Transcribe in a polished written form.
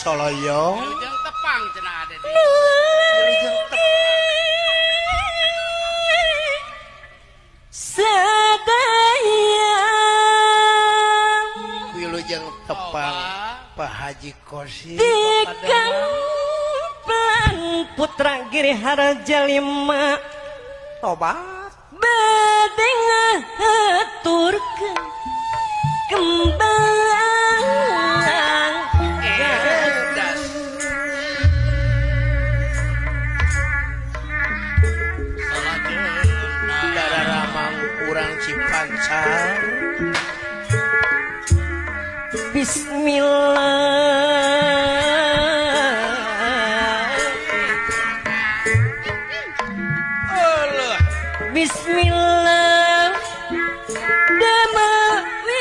Soloyong. Wilujeng tepang cenah ade di. Wilujeng tepang. Sadaya. Wilujeng tepang Pak Haji Kosim. Dikamplan Putra Giri Harja lima. Tobat. Bade ngahaturkeun kembang. Edas. Salajengna Dararamang urang Cipancar. Bismillah.